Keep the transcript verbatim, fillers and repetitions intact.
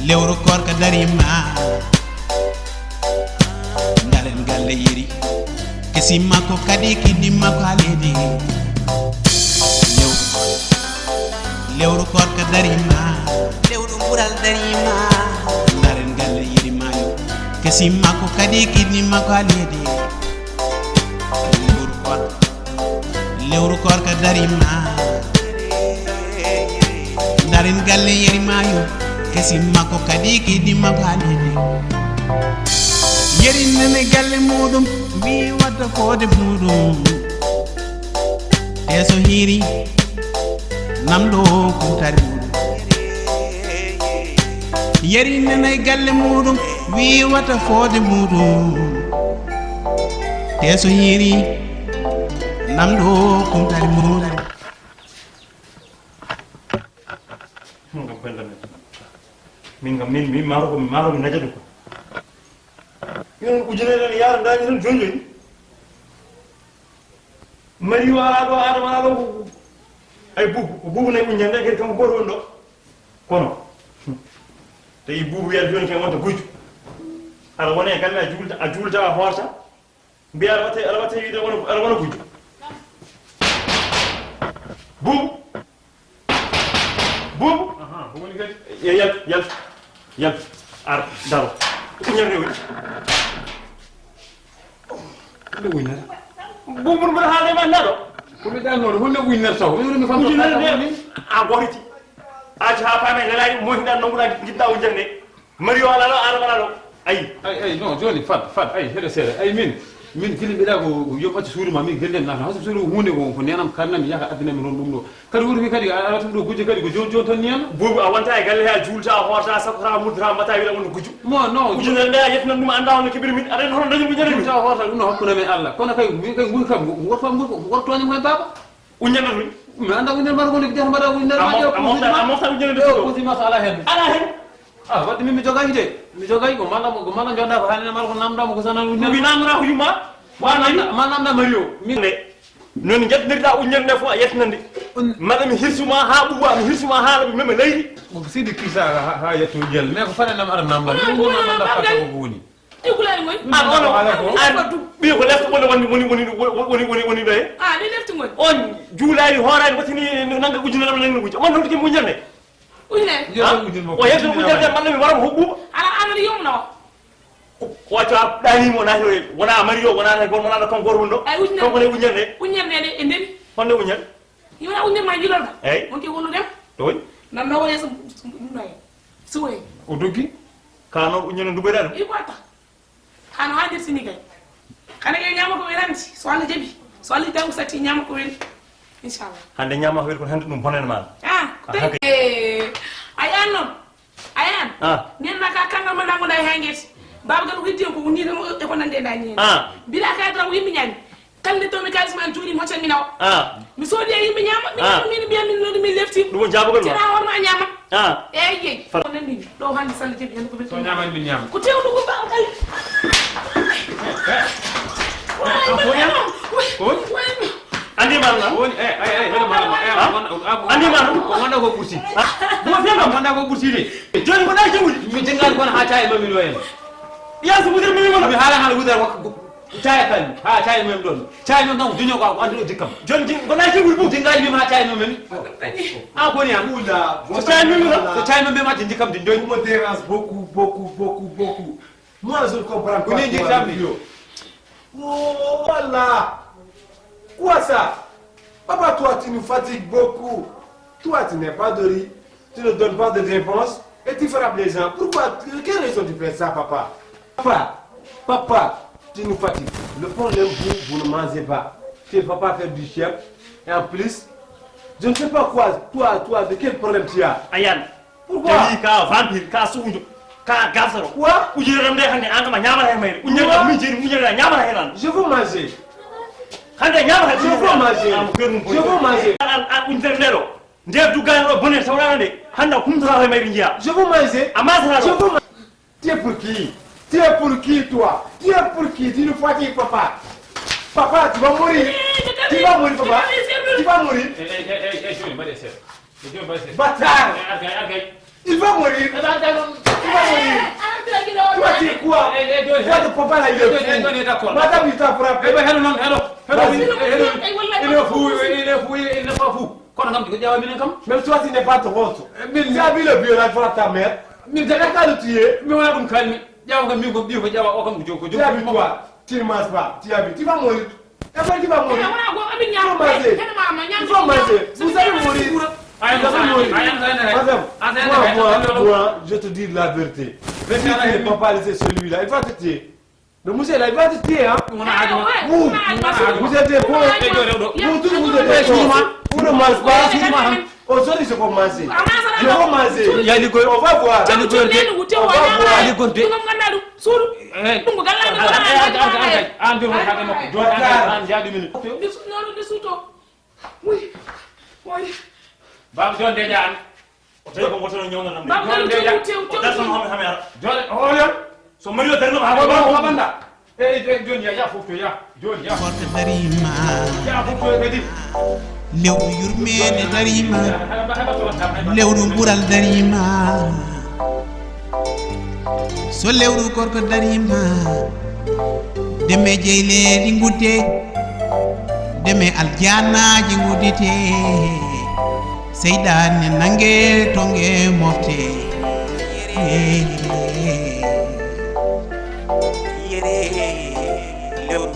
Lewru koorka dariima, ndaren galle Yeri. Kesi makko kadi kiddi makko haa leydi. Lew-, lewru koorka dariima, lewru ɓural dariima, ndaren galle Yeri Maayo. Kesi makko kadi kiddi makko haa leydi. Lewru koorka. Lewru koorka dariima. Ndaren galle Yeri Maayo. Kesi makko kadi kiddi makko haa leydi. Yeri nani galle muuɗum, wii watta foode muuɗum. Te so hiiri, namɗo kumtari muuɗum. Yeri nani galle muuɗum, wii watta foode muuɗum. Te so hiiri, namɗo kumtari muuɗum. Min kam pelle men. Min kam, min, min maaro ko, maaro mi najatu ko. Yon ujunere ne yaara ndañi tan joni joni. Mari o alaa ɗo, Adama alaa ɗo. Ay buubu, ko buubu nayi ujunere nde, kadi kanko gooto woni ɗo. Kono, tawi buubu wiyata joni ken wonta gujjo. Aɗa wona e galle, a juulta, a juulta, a hoorta. Mbiya aɗa watte, aɗa watte wiide wona, aɗa wona gujjo. Buubu. Buubu. Aha, ko woni kadi? Ye-, yaltu, yaltu. Yaltu. Ar, daro. Ujunere nde woni. Honde ujunere? Buubu, mboɗo haalde ma naaɗo. Ko mi ɗannooɗo, honde ujunere taw? Ujunere mi famɗo ujunere nde, a goriti. A acci haa paame lelaani, mo hinɗa nannguɗa, ngiɗɗa ujunere nde. Mari o alaa ɗo, Adama alaa ɗo. Ayi. Ay, ay, non, jooni, fad, fad, ay, heɗe seeɗa. Ay, min, min, gila mbiɗa ko, ko yo ɓaccu suudu ma, min, gila nana. Hasu suudu hunde ko, ko nenam, kannam, yaha, addinam, non ɗum ɗo. Kadi woni kadi, a, a, ɗum ɗo gujjo kadi, ko jooni, jooni tan niyan. Buubu, a wonta e galle he, a juulta, a hoorta, a sakkorta, a murtata, a mbatta, wiɗa wonde gujjo. Mo, non. Ujunere nde, a yettinan ɗum, annda hono keɓiri min, aɗa hono dañi ujunere min. Juulta, a hoorta, ɗum no hakkunde men Allah. Kono kay, min kay, nguri kam, worto am nguri ko, worto am nguri baba. Ujunere ɗum. Mi annda ujunere mbaɗa ko nde jata mbaɗa ujunere ma ƴeew. A mofta, a mofta ujunere nde. Ƴeew kuusi ma alaa heen. Alaa heen. Ah, wadde min mi jogaaki de. Mi jogaaki ko malla mo, ko malla njoɗɗa ko hannde mbaɗa ko namnda mo ko sanan ujunere. Mi namnora ko yumma. Ma namnda, ma namnda Mario. Min. Nde. Non njettinirɗa ujunere nde fof a yettinande. Malla mi hirsu ma haa ɓuuɓa, mi hirsu ma haa mi mema leydi. Ko sidi kisa ha, ha yetto jel. Mais ko fane nam ara namnda. Min ko namnda fata ko woni. Tigulaari ngoy. An on, an ɓiy ko lefto woni, woni, woni ɗo e? Ah, ɗi lefti ngoy. On juulaari, hooraari, wattini nanga ujunere, nanga ujunere. On noddi ke ujunere. Ujunere? O yetto ujunere, man mi waram hobbu. Ala, ala yumno. Ko wacca ɗani mo na hiro, wona Mario, wona na gon, wona na kon gorwundo. Ay, ujunere. Kon ko ne ujunere. Ujunere ne e ndeni. Honde ujunere? Yona ujunere ma julal ka. Eyyi. On ke wonu dem. To woni? Nan no woni so, so, no e. So e. O doggi? Ka noon ujunere nduɓeɗa ɗum? Ibo atta. Hano haadir sini kay. Hano kay ñaama ko welandi. So Allah jaɓi. So Allah jaɓi satti ñaama ko weli. Inchallah. Hande ñaama ko weli kono hande ɗum bonen ma. Ah, ah, tawi. Eh, ay an noon. Ay an. Ah. Nen na ka kangal ma nango na hangeti. Baba gal widdi ko woni tan e ko nande na ni. Ah. Bila ka dra wimbi ñani. Kalde to mi kalis man juuɗi mo tan mi nawa. Ah. Mi soodi e yimɓe ñaama, mi ñaama, min mbiya min noon min lefti. Ɗum woni jaabugol ma? Tena hoorma a ñaama. Ah. Eyyi. Far- Ko nanndi ɗo hannde salla jebi hannde ko min. So ñaamani min ñaama. Ko tewɗo ko ba kay. Eh. Ko woni? Ko woni? Andi ma na? Woni, eh, eh, eh, hede ma na, eh, ah? Andi ma na? Ko wonda ko ɓurti. Ah. Mo fiya kam wonda ko ɓurti de. Joni ko na jawdi. Mi tengal kon ha taye mami lo en. Ya so mudir mi mo. Mi hala hala wudar wakko. Caya kan, ha caya mem ɗon. Caya mem ɗon, duño ko, ko andi ɗo dikkam. Jon di, ko na jibul bu. Dinga mi ma caya mem. Ah, ko ni am. Oula, so caya mem ɗon, so caya mem ma dikkam din doy. Vous me dérange beaucoup, beaucoup, beaucoup, beaucoup. Moi, je ne comprends pas. Ko ni dikkam ni. Oh, voilà. Quoi ça? Papa, toi, tu nous fatigues beaucoup. Toi, tu n'es pas de riz. Tu ne donnes pas de réponse et tu frappes les gens. Pourquoi? Quelle raison tu fais ça, papa? Papa, papa, tu nous fatigues. Le problème, vous, vous ne mangez pas. Tu ne vas pas faire du chef. Et en plus, je ne sais pas quoi, toi, toi, de quel problème tu as? Ayan. Pourquoi? Tawi ka vampire, ka suujo, ka garsaro. Quoi? Ujunere am nde hannde an kam a ñaamata hen mayre. Ujunere am min jeeni, ujunere a ñaamata hen an. Je veux manger. Hannde a ñaamata hen. Je veux manger. Je veux manger. An, an ujunere nde ɗo. Nde duggaani ɗo bone tawɗaano nde, hannde a humtata e mayri njiya. Je veux manger. A maasata ɗo. Je veux ma-, tu es pour qui? Tu es pour qui, toi? Tu es pour qui? Tu nous fatigues, papa. Papa, tu vas mourir. Tu vas mourir, papa. Tu vas mourir. Eh, eh, eh, eh, eh, Johnny, mbaɗe seeɗa. Eh, Johnny, mbaɗe seeɗa. Bâtard. Eh, argay, argay. Il va mourir. Eh, argay, argay. Toi, tu es quoi? Toi, ton papa là, il est fou. Madame, il t'a frappé. Vas-y. Il est fou, il est fou, il n'est pas fou. Kono kam ko ƴawa minen kam. Même toi, tu n'es pas trop. Tu as vu le violence, frappe ta mère. Min jaga ka le tuer. Mi wona ɗum kalmi. Ƴawa kam min ko ɓiyo ko ƴawa o kam ko jogo ko jogo. Tu as vu, toi, tu ne manges pas. Tu as vu, tu vas mourir. Après, tu vas mourir. Il faut manger. Il faut manger. Vous allez mourir. Vous allez mourir. Madame, moi, moi, moi, je te dis la vérité. Si tu ne peux pas laisser celui-là, il va te tuer. Le monsieur là, il va te tuer, hein. Vous, vous êtes des cons. Vous tous, vous êtes des cons. Vous ne mangez pas. Aujourd'hui, je vais manger. Je vais manger. On va voir. On va voir. Doit taire. Baba John déjà an. O tawi ko ngotono ñawna nam. Baba John tew tew tew. O darno hame hame ara. Jole hoolem. So mari o darno hame. Ko baba banda. E e joni ya ya fof to ya. Joni ya. Korka darima. Ya fof to kadi. Lewru yurmende darima. Lewru bural darima. So lewru korka darima. Deme jeyleeli ngudde. Deme aljanaaji nguddite. Seyɗaane nannge tonge mofte. Yere, yere, lewru.